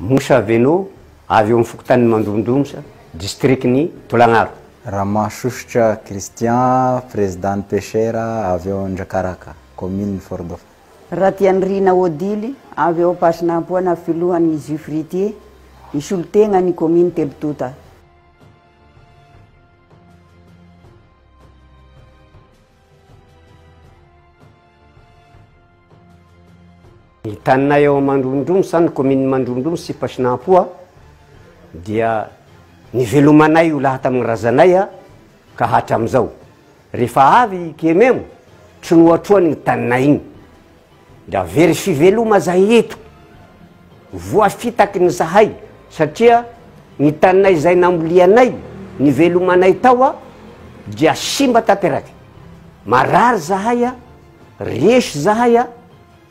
Moussa Veno, avy eo amin'ny fokontanin'i Mandrondromosa, distrikin'i Tolagnaro. Ramahasosotra Christian, président ny pêcheur avy ao Andrakaraka, commune Fort Dauphin. Ratianirina Odile, avy ao Ampasinampoana, filohan'ny jus fruitier, misolo tegna ny commune Telotota. Ny taninay ao Mandrondromo sa ny commune Mandrondromo sy Pasinampoa dia nivelomanay io laha tamin'ny razanay ka hatramizao. Rehefa avy i Kememo, tronoatroany iny taninay iny. Dia very fiveloma zahay eto. Voafitaky ny zahay satria ny taninay izay nambolianay, nivelomanay tao dia simba tanteraky. Marary zahay a, resy zahay a,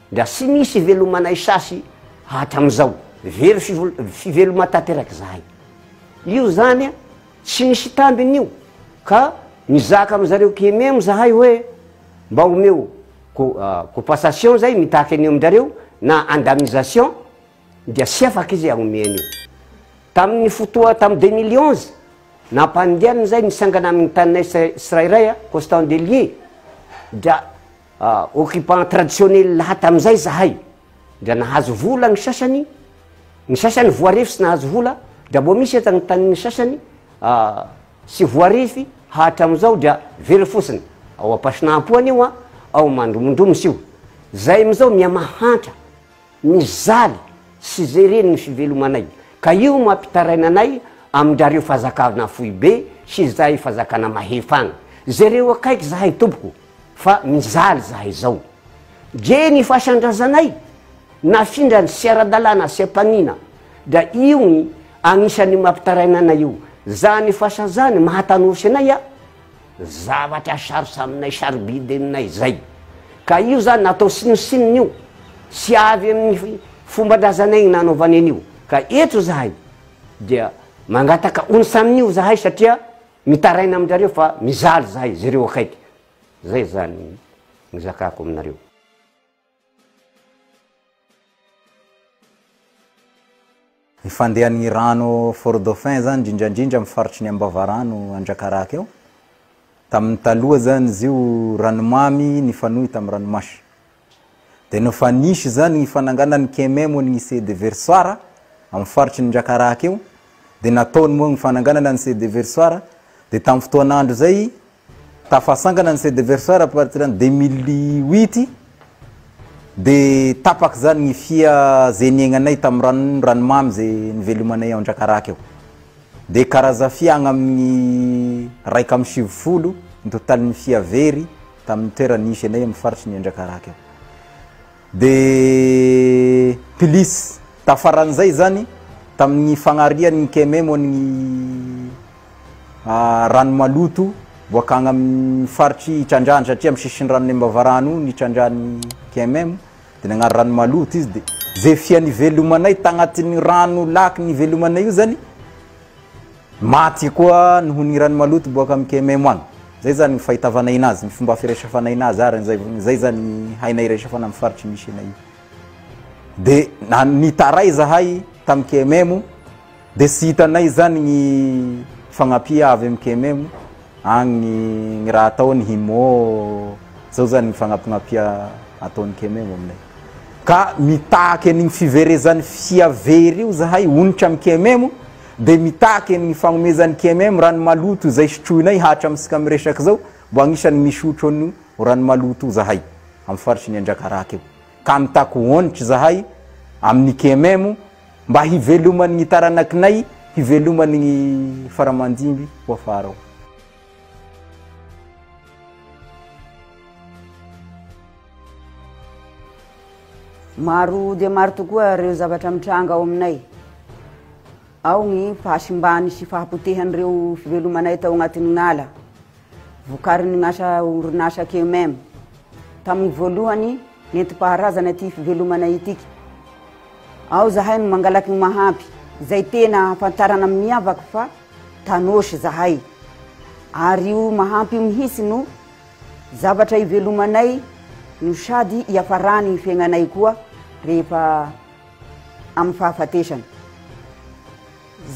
dia tsy misy ivelomanay sasy hatramizao. Very fiveloma tanteraky zahay. Io zany a, tsy misy tambiny io ka mizaka amizareo Kememo zahay hoe mba omeo compensation zay mitaky an'io aminjareo na indemnisation dia tsy afaka izy hagnome an'io. Tamin'ny fotoa tamin'ny 2011 nampandehaniny zay nitsangana amin'ny taninay tsirairay Constant Delier dia occupant traditionnel laha tamin'izay zahay dia nahazo vola ny sasany, ny sasany voarefy tsy nahazo vola dia mbo misy eto ny tanin'ny sasany Tsy voarefy hatramin'izao dia very fotsiny. Ao Ampasinampoana io an, ao Mandromondromosa io. Zay amin'izao mihamahantra, mijaly sy zereny ny fivelomanay. Ka io mampitaraina anay amin-drareo fazakana foibe sy zay fazakana mahefa agny. Jereo akaiky zahay tompoko fa mijaly zahay zao. Dre ny fasan-drazanay nafindrany tsy ara-dalàna sy am-panina dia io ny agnisan'ny mampitaraina anay io. Zany fasa zany mahatanosy anay a, zavatra sarotra aminay sarobidy aminay zay. Ka io zany natao sinosinona io, tsy avy amin'ny fomban-drazanay ny nanaovany an'io. Ka eto zahay dia mangataka onitra amin'io zahay satria mitaraina amin-drareo fa mijaly zahay, jereo akaiky. Zay zany ny zakako aminareo. Ny fandehan'ny rano Fort Dauphin zany indrindra indrindra amin'ny faritry ny Ambavarano Andrakaraka eo, tamin'ny taloha zany izy io ranomamy nifanohy tamin'ny ranomasina. Dia nofa nisy zany ny fananganan'ny KMM ny lycée de Versoir amin'ny faritry ny Andrakaraka eo, dia nataony moa ny fananganana ny lycée de Versoir, dia tamin'ny fotoan'andro zay Tafasangana ny CD Versoir à partir ny 2008 de tapaka zany ny fia ze niaignanay tamin'ny rano ranomamy ze nivelomanay ao Andrakaraka eo. De karaza fia agny amin'ny 91 ny totalin'ny fia very tamin'ny toerana nisy anay amin'ny faritry ny Andrakaraka eo. De plus tafaran'izay zany tamin'ny fagnarian'ny KMM ny rano maloto boaka agny amin'ny faritry itrandrahany satria amin'ny sisin'ny ranon'i Ambavarano io ny itrandrahan'ny KMM de nagnary rano maloto izy de ze fia nivelomanay tagnatin'ny rano lac nivelomanay io zany maty koa noho ny rano maloto boaka amin'ny KMM agny. Zay zany ny fahitavanay anazy, ny fomba firesafanay anazy ary zay zay zany ny hainay iresafana amin'ny faritry misy anay io. De na nitaray zahay tamin'ny KMM De tsy hitanay zany gny fagnampia avy am KMM agny gny raha ataony himo zao zany gny fagnampignampia ataony KMM aminay. Ka mitaky an'igny fiverezan'ny fia very io zahay onitra am KMM de mitaky an'igny fagnomezan'ny KMM rano maloto izay sotroinay hatramintsika miresaky zao mbo agnisan'ny misotro an'io rano maloto io zahay am faritry ny Andrakaraka io. Ka mitaky onitra zahay amin'ny KMM Mba hiveloman'ny taranakinay, hiveloman'ny fara aman-dimby ho afara ao. Maro dia maro tokoa ireo zavatra mitranga ao aminay. Ao ny fahasimbany sy fahapotehan'ireo fivelomanay tao agnatin'ny ala, vokarin'ny asa orinasa KMM. Tamin'ny voalohany, nentim-paharazana ity fivelomana ity. Ao zahay no mangalaky ny mahampy, izay tena ahafantarana miavaka fa Tanosy zahay. Ary io mahampy io mihitsy no zavatra ivelomanay no sady iafarany ny fiaignanay koa rehefa amin'ny fahafatesana.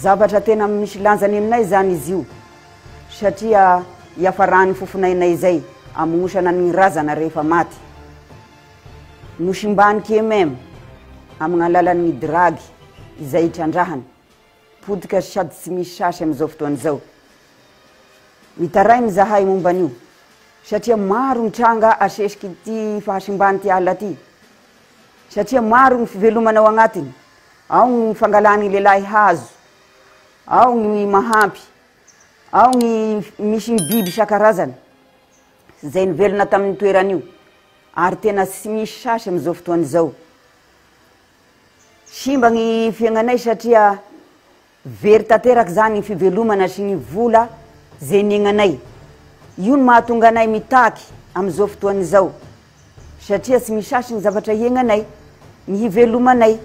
Zavatra tena misy lanjany aminay izany izy io satria iafaran'ny fofonainay izay amonosana ny razana rehefa maty. Nosimban'ny KMM amin'ny alalan'ny dragy izay itrandrahany. Potika sady tsy misy sasy amin'izao fotoana izao. Mitaraina izahay momba an'io satria maro ny tranga asesik'ity fahasimban'ity ala ity satria maro ny fivelomana ao agnatiny. Ao ny fangalan'ny lehilahy hazo, ao ny mahampy, ao ny misy ny biby isan-karazany izay nivelona tamin'ny toerana io ary tena tsy misy sasy amin'izao fotoana izao. Simba ny fiaignanay satria very tanteraka izany ny fivelomana sy ny vola izay niaignanay. Io no mahatonga anay mitaky amin'izao fotoana izao satria tsy misasy ny zavatra hiaignanay, ny hivelomanay.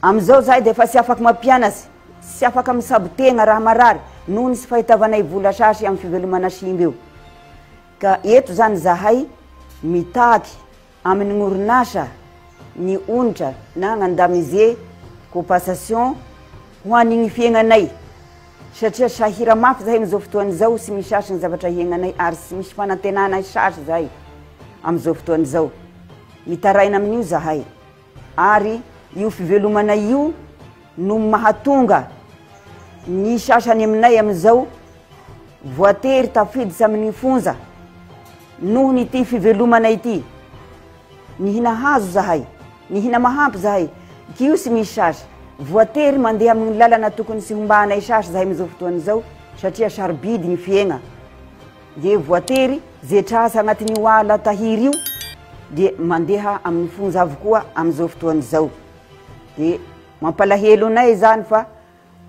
Amin'izao izahay dia efa tsy afaka mampianatra, tsy afaka mitsabo tegna raha marary noho ny tsy fahitavanay vola sasy amin'ny fivelomana simba io. Ka eto izany izahay mitaky Amin'ny orinasa, ny onitra na gn'indemnisé compensation ho an'igny fiaignanay satria sahira mafy zahay amizao fotoana izao tsy misy asa ny zavatra hiaignanay ary tsy misy fanantenana sasy zahay amizao fotoana izao. Mitaraina amin'io zahay ary io fivelomanay io no mahatonga ny sasany aminay amin'izao voatery tafiditra amin'ny fonja noho ny ity fivelomana ity. Nihina hazo zahay, nihina mahampy zahay, k'io tsy misy sasy. Voatery mandeha amin'ny lalana tokony tsy hombanay sasy zahay amin'izao fotoana izao satria sarobidy ny fiaigna. Dia voatery ze tratra agnatin'io ala tahiry io dia mandeha amin'ny fonja avokoa amin'izao fotoana izao. Dia mampalahelo anay izany fa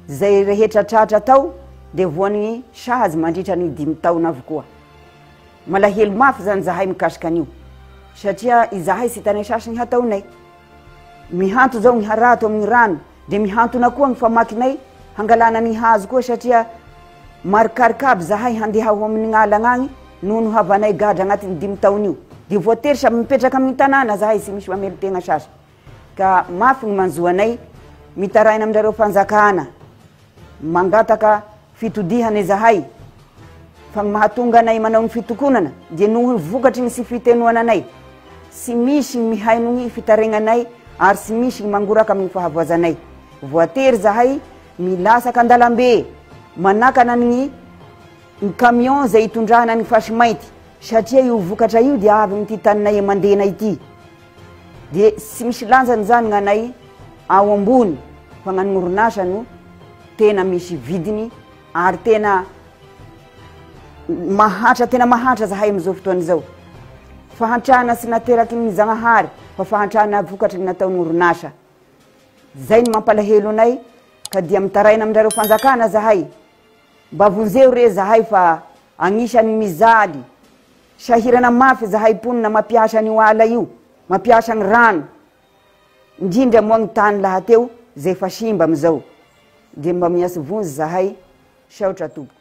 izay rehetra tratra tao dia voan'ny sazy mandritra ny dimy taona avokoa. Malahelo mafy izany zahay mikasika an'io satria izahay tsy hitanay sasy ny hataonay. Mihanto izao ny harato amin'ny rano dia mihantona koa ny famakinay hangalana ny hazo koa satria marikarika aby zahay handeha ho amin'ny lalana agny noho ny havanay gadra agnatin'ny dimy taona io. Dia voatery samy mipetraka amin'ny tanàna zahay tsy misy mamelon-tegna sasy. Ka mafy ny manjo anay, mitaraina aminareo fanjakana, mangataka fitodihana izahay, fa ny mahatonga anay manao ny fitokonana dia noho ny vokatry ny tsy fitenoana anay, tsy misy ny mihaino ny fitaregnanay ary tsy misy ny mangoraka amin'ny fahavoazanay. Voatery izahay milasaka an-dalambe manakana ny ny camion izay itondrana ny fasimainty satria io vokatra io dia avy amin'ity taninay Mandena ity. Dia tsy misy lanjany izany gnanay ao ambony fa gnan'ny orinasa no tena misy vidiny ary tena mahantra tena mahantra zahay amin'izao fotoana izao. Fahantrana tsy nateraky ny Zagnahary fa fahantrana vokatry ny nataon'ny orinasa. Zay no mampalahelo anay ka dia mitaraina aminareo fanjakana zahay mba vonjeo re zahay fa agnisan'ny mijaly Sahirana mafy zahay mponina mampiasa an'io ala io, mampiasa ny rano, indrindra moa ny tany lahateo zay efa simba amizao. Dia mba miantso vonjy zahay, saotra tompoko.